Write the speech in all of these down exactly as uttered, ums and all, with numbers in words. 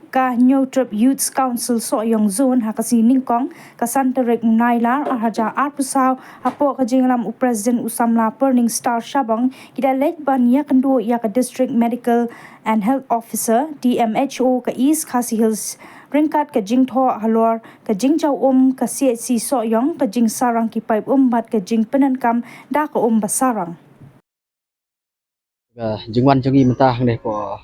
Ka Hynñiewtrep Youth Council Sohiong Zone ha ka sngi Nyngkong, ka san tarik Nailar, ar hajar arphew saw, hapoh ka jingïalam u President u samla Burning Star Shabong, ki la leit ban ïakynduh ïa ka District Medical and Health Officer, D M H O, ka East Khasi Hills, ryngkat ka jingthoh halor ka jingjaw um ka C H C Sohiong, ka jingsarang ki paip um bad ka jingpyndonkam da ka um ba sarang. Ka jingwan jong ngi mynta hangne hapoh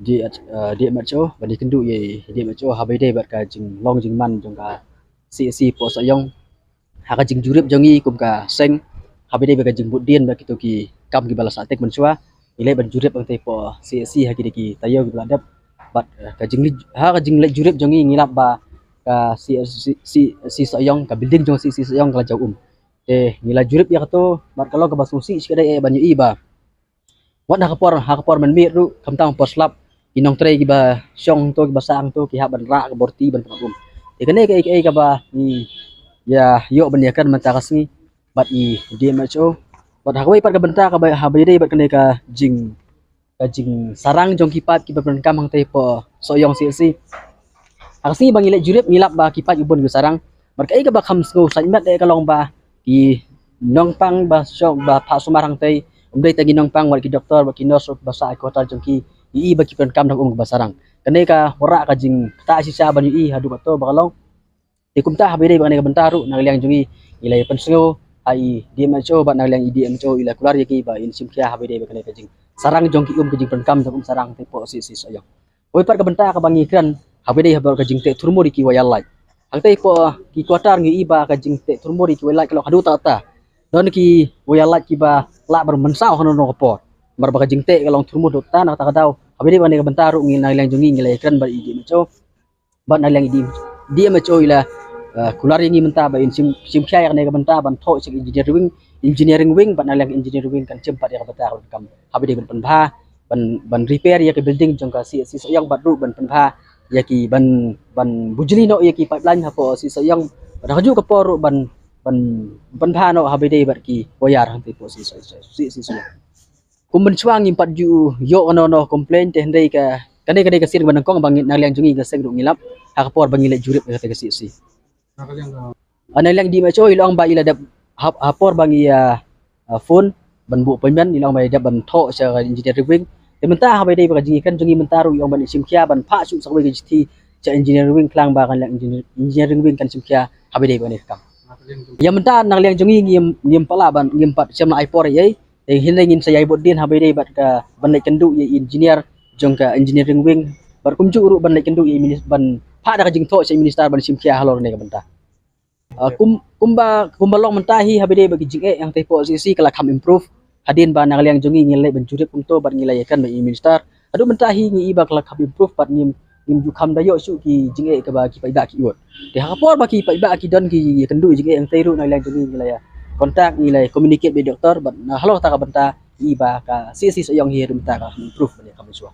D H, eh, D M H O, ban ïakynduh ïa i D M H O ha kaba ïadei bad ka jinglong jingman jong ka C H C hapoh Sohiong. Ha ka jingjurip jong ngi kum ka seng, ha kaba ïadei bad ka jingbud dien bad kito ki kam kiba la sah tek mynshuwa, ngi leit ban jurip hangtei hapoh C H C ha kine ki taïew kiba la dep. Bad, eh, ka jingleit, ha ka jingleit jurip jong ngi, ngi lap ba ka C H C, C H C Sohiong, ka building jong C H C Sohiong ka la jaw um. Te ngi la jurip ïa kato, bad ka long kaba sngewsih shikatdei eh ban ïohi ba wat ha ka por, ha ka por mynmiet ruh, khamtam por slap, ki nongtrei kiba shong hangto, kiba sah hangto, ki hap ban rah ka borti ban pyndonkam. Te kane kaei kaei kaba ngi ïa ïoh ban ïakren mynta ka sngi bad i D M H O. Bad ha kawei pat ka bynta kaba, ha kaba ïadei bad kane ka jing, ka jingsarang jong ki paip kiba pyndonkam hangtei hapoh Sohiong C H C. Ha ka sngi ba ngi leit jurip, ngi lap ba ki paip ki bun ki sarang. Bad kaei kaba kham sngewsynei eh ka long ba ki nongpang ba shong ba phah sumar hangtei, ym dei tang ki nongpang, wat ki doktor, wat ki nurse ba sah ha ki quarter jong ki, ngi ïohi ba ki pyndonkam da ka um kaba sarang. Kane ka wanrah ka jingktah shisha ban ïohi haduh kato ba ka long. Te kumta ha kaba ïadei bad kane ka bynta ruh, na ka liang jong ngi, ngi la ïa pynsngew ha i D M H O bad na ka liang i D M H O i la kular ïa ki ba in shim khia ha kaba ïadei bad kane ka jingsarang jong ki um, ka jingpyndonkam jong um sarang hangtei hapoh C H C Sohiong. Kawei pat ka bynta kaba ngi kren ha kaba ïadei bad ka jingteh thurmur ïa ki wire light. Hangtei hapoh ki quarter ngi ïohi ba ka jingteh thurmur ïa ki wire light ka long haduh katta katta. Don ki wire light kiba lah ban mynsaw hano hano ka por. Namar ba ka jingteh ka long thurmur haduh katta, na kata ka daw ha kaba ïadei bad kane ka bynta ruh ngi na ka liang jong ngi ngi la ïa kren bad i D M H O. Bad na ka liang i D M H O i la, eh, kular ïa ngi mynta ba in shim, shim khia ïa kane ka bynta ban thoh sha ka engineering wing, engineering wing, bad na ka liang engineering wing kan shim pat ïa ka bynta ka kam ha kaba ïadei ban pynbha, ban, ban repair ïa ka building jong ka C H C Sohiong, bad ruh ban pynbha ïa ki, ban, ban bujli noh ïa ki pipeline hapoh C H C Sohiong. Bad ha kajuh ka por ruh ban, ban pynbha noh ha kaba ïadei bad ki wire hangtei hapoh C H C Sohiong. Kum mynshuwa ngim pat ju ïoh kano kano complain, te hynrei ka, kane ka dei ka sien kaba nyngkong ba ngi, na ka liang jong ngi ka seng ruh ngi lap ha ka por ba ngi leit jurip ïa kata ka C H C. Na ka liang ka, ah, na ka liang D M H O i la ong ba i la dep ha, ha por ba ngi, ah, ah, phone ban buh appointment, i la ong ba i dep ban thoh sha ka engineering wing. Te mynta ha kaba ïadei bad ka jingïakren jong ngi mynta ruh i ong ban shim khia ban phah shuh sa kawei ka chithi sha engineering wing khnang ba ka liang engineer, engineering wing kan shim khia ha kaba ïadei bad kane ka kam. Ïa mynta na ka liang jong ngi ngim, ngim pat lah ban, ngim pat shym la ai por ei ei. Te hynrei ngin sa ïai bud dien ha kaba ïadei bad ka ban leit kynduh ïa i engineer jong ka engineering wing. Bad kumjuh ruh ban leit kynduh ïa i minis-, ban phah da ka jingthoh sha i minister ban shim khia halor kane ka bynta. Ah, kum, kumba, kumba long mynta hi ha kaba ïadei bad ki jingeh hangtei hapoh C H C ka la kham improve. Hadien ba na ka liang jong ngi ngi la leit ban jurip kumto bad ngi la ïakren bad i minister. Haduh mynta hi ngi i ba ka la kham improve bad ngim, ngim ju kham da ïoh shuh ki jingeh kaba ki paidbah ki ïoh. Te ha ka por ba ki paidbah ki don ki ïakynduh jingeh hangtei ruh na ka liang jong ngi ngi la ïa contact, ngi la ïa communicate bad i doktor bad na halor kata ka bynta i ba ka C H C Sohiong hi haduh mynta ka kham improve bad ïa kham mynshuwa.